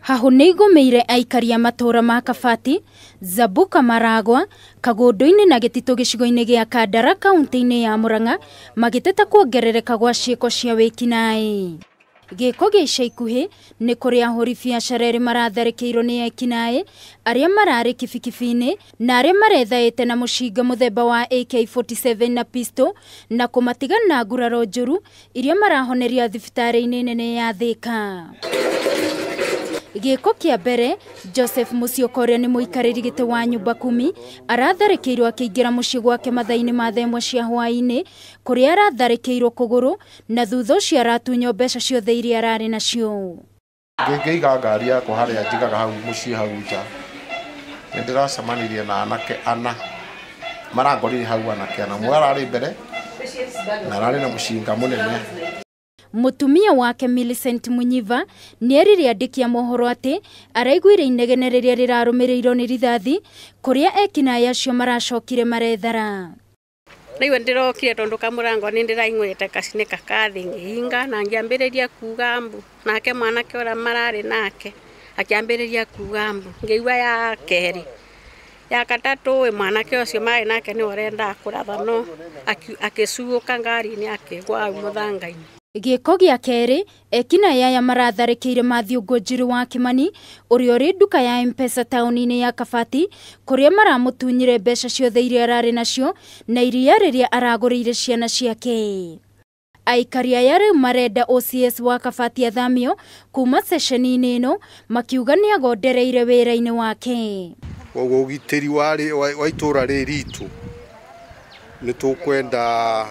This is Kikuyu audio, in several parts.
Hahũ nĩigũmĩire aikari a matũra ma Kabati, Zabuka Maragwa, Kagũndũ-inĩ na Gĩtitũ gĩcigo-inĩ gĩa Kandara kaunti-inĩ ya Murang'a magĩteta kuongerereka gwa ciĩko cia wĩkinaĩ. Gĩko gĩa ica ikuhĩ nĩ kũrĩ ahũri biacara erĩ maratharĩkĩirwo nĩ ekinaĩ arĩa mararĩ kibikibi-inĩ na arĩa marethaĩte na mũcinga mũthemba wa AK47 na pistol na kũmatiga na nguraro njũru iria marahoneria thibitarĩ-inĩ nene ya Thika. Gĩko kĩa mbere, Joseph Musyoka ũrĩa nĩ mũikarĩri gĩtĩ wa nyũmba kumi aratharĩkĩirwo akĩingĩra mũciĩ gwake mathaa-inĩ ma thaa ĩmwe cia hwaĩ-inĩ kũrĩa aratharĩkĩirwo kũgũrũ na thutha ũcio aratunywo mbeca ciothe iria ararĩ nacio. Ngĩiga ngari yakwa harĩa njigaga hau mũciĩ hau nja, nĩ ndĩracemanirie na anake ana marangorire hau, anake ana, ũmwe ararĩ mbere na ararĩ na mũcinga mũnene. Mũtumia wake Millicent Munyiva nĩerire andĩki a mohoro atĩ araiguire inegene rĩrĩa rĩrarũmĩrĩirwo nĩ rithathi kũrĩa ekinaĩ acio maracokire marethara. Rĩu ndĩrokire tondũ kamũrango nĩ ndĩraiguĩte kacinĩka kathĩ ngĩhinga na ngĩambĩrĩria kuga mbu, nake mwanake ũrĩa mararĩ nake akĩambĩrĩria kuga mbu, ngĩigua ya kerĩ ya gatatũ mwanake ũcio marĩ nake nĩwe ũrendaga kũratha no akĩcuũka ngari-inĩ akĩgwa hau mũthanga-inĩ. Gĩko gĩa kerĩ, ekinaĩ aya maratharĩkĩire Mathew Ngũnjiri wa Kimani ũrĩa ũrĩ nduka ya M-Pesa taũni-inĩ ya Kabati kũrĩa maramũtunyire mbeca ciothe iria ararĩ nacio na iria rĩrĩa aragũrĩire ciana ciake. Aikari aya rĩu marenda OCS wa Kabati athamio kuma ceceni-inĩ ĩno makiuga nĩagondereire wĩra-inĩ wake. Koguo ũgitĩri wa itũra rĩrĩ ritũ nĩ tũkwenda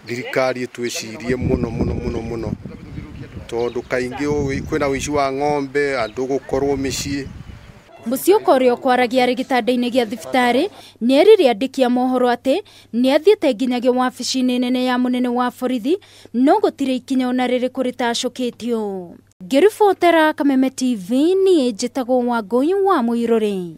thirikari ĩtwĩcirie mũno mũno mũno mũno tondũ kaingĩ kwĩna ũici wa ng'ombe, andũ gũkorwo mĩciĩ. Musyoka ũrĩa ũkwaragia arĩ gĩtanda-inĩ gĩa thibitarĩ nĩerire andĩki a mohoro atĩ nĩathiĩte nginyagia wabici-inĩ nene ya mũnene wa borithi no gũtirĩ ikinya ona rĩrĩkũ rĩtacũkĩtio. Ngĩribotera Kameme TV niĩ njĩtagwo Wangũi wa Mũirũrĩ.